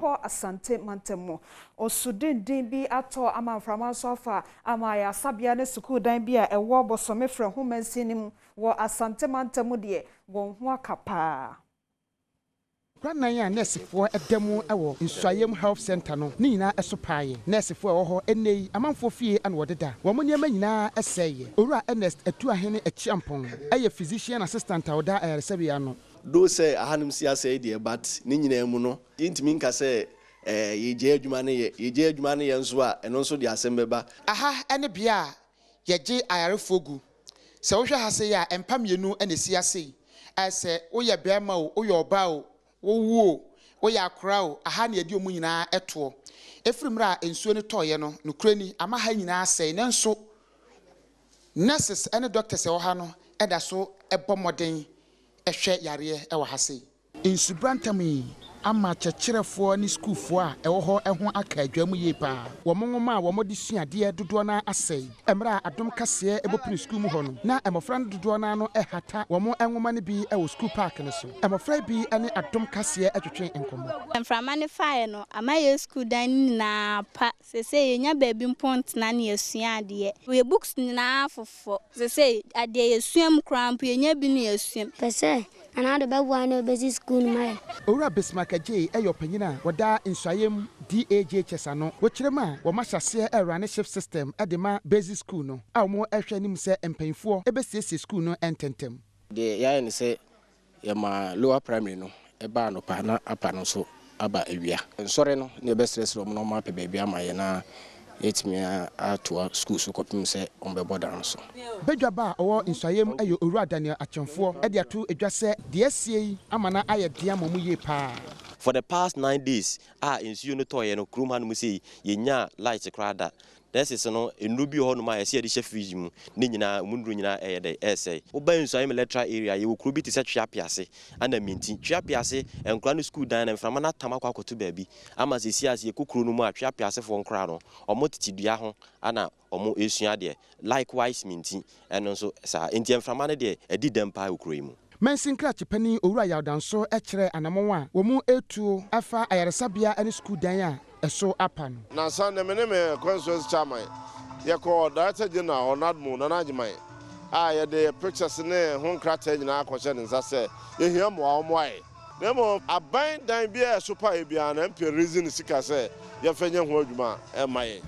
Yɛbɛkɔ Asante mantam mu. Osu denden bi atɔ ama mframa nso afa ama ayaresabea ne sukuu dan bi a ɛwɔ Bosome Freho mansin no mu wɔ Asante mantam mu deɛ, wɔn ho aka paa. Kwanan a nɛɛsefoɔ da mu wɔ Nsuaem Health Centre no ne nyinaa so paeɛ. Nɛɛsefoɔ a ɛwɔ hɔ ɛnnɛ yi, amanfoɔ fie na wɔdeda. Wɔn nneɛma nyinaa sɛeɛ. Owura Ernest Atuahene Acheampong yɛ Physician Assistant a ɔda ayaresabea ano. Though sɛ ahanom si asɛe deɛ, but ne nyinaa mu no, yɛntumi nka sɛ yɛgyae adwuma no yɛ. Yɛgyae adwuma no yɛ nso a, ɛno nso de asɛm bɛba. Aha ne bea a yɛgye ayarefoɔ gu. Sɛ wohwɛ ha sei a, mpa mmienu na ɛsi ha sei. Ayɛ sɛ woyɛ barima o, woyɛ ɔbaa o, wowu o, woyɛ akora o, aha na yɛde wɔn nyinaa toɔ. Ɛfiri mmerɛ a nsuo no tɔeɛ no, nokorɛ ni, ama ha nyinaa asɛe. Nanso nurses ne doctors a ɛwɔ ha no da so bɔ mmɔden hwɛ yareɛ wɔ ha sei. Nsubrantam yi ama akyerɛkyerɛfoɔ ne sukuufoɔ a ɛwɔ hɔ ho aka adwa mu yie paa. Wɔn nwoma a wɔde sua adeɛ dodoɔ no ara asɛe. Mmerɛ a Adom Kaseɛ bɔ pini sukuu mu hɔ no, na mmɔfra no dodoɔ no ara no hata wɔn nwoma no bi wɔ sukuu paake no so. Mmɔfra yi bi ne Adom Kaseɛ twetwee nkɔmmɔ. Mframa no faeɛ no, ama yɛn sukuu dan no nyinaa pa. Seesei yɛnnya baabi mpo ntena na yɛasua adeɛ. Yɛn books nyinaa fofɔ. Seesei adeɛ yɛsua mu koraa mpo yɛnnya bi na yɛasua mu. Pɛ sɛ Nana Addo bɛboa na ɔbɛsi sukuu no ma yɛn. Owura Bismarck Adjei yɛ ɔpanyin a wɔda Nsuaem DAJHS ano. Wɔkyerɛ mu a, wɔahyɛ aseɛ rerane shift system de ma basic school no a wɔrehwɛ anim sɛ mpanyinfoɔ bɛsiesie school no ntɛntɛm. Deɛ yɛayɛ ne sɛ yɛma lower primary no ba anɔpa na upper no nso aba awia. Nsɔre no na yɛbɛsrɛsrɛ wɔn na wɔapɛ baabi ama yɛn na yɛatumi atoa sukuu so kɔpem sɛ wɔbɛbɔ dan no so. Badwaba a ɔwɔ Nsuaem yɛ Owura Daniel Akyemfoɔ de ato dwa sɛ deɛ asie yi ama no ayɛ den ama wɔn yie pa ara. For the past 9 days a nsuo no tɔeɛ no, kurom hanom sei yɛnyaa light koraa da. Nurses no, nnuro bi wɔ hɔnom a yɛsɛ yɛde hyɛ fridge mu ne nyinaa, ɔmu nnuro nyinaa ɛyɛ dɛ ɛresɛe. Woba Nsuaem electoral area, yɛwɔ kuro bi te sɛ Tweapease ana Minti. Tweapease nkora no school dan no, mframa no atam akɔ akɔto baabi ama seesei a sɛ yɛkɔ kuro no mu a, Tweapeasefoɔ nkora no, ɔmo tete dua ho ana ɔmo esua adeɛ. Likewise Minti ɛno nso saa. Nti mframa no deɛ, ɛdi dɛm paa wɔ kuro yi mu. Mansin krakye panin Owura Yawdanso kyerɛɛ anammɔn a wɔn retuo afa ayaresabea ne sukuu dan a ɛso apa no. Nansa ne me ne me constituency chairman yɛkɔ Director General NADMO, Nana Agyeman, a yɛde pictures ne ho nkrataa nyinaa akɔhyɛ ne nsa sɛ yɛhia mmoa, ɔmmoa yɛ. Na mmom aban dan biara a ɛso paeɛ biara na MP release ne sika sɛ yɛmfa nyɛ ho adwuma ɛmma yɛn.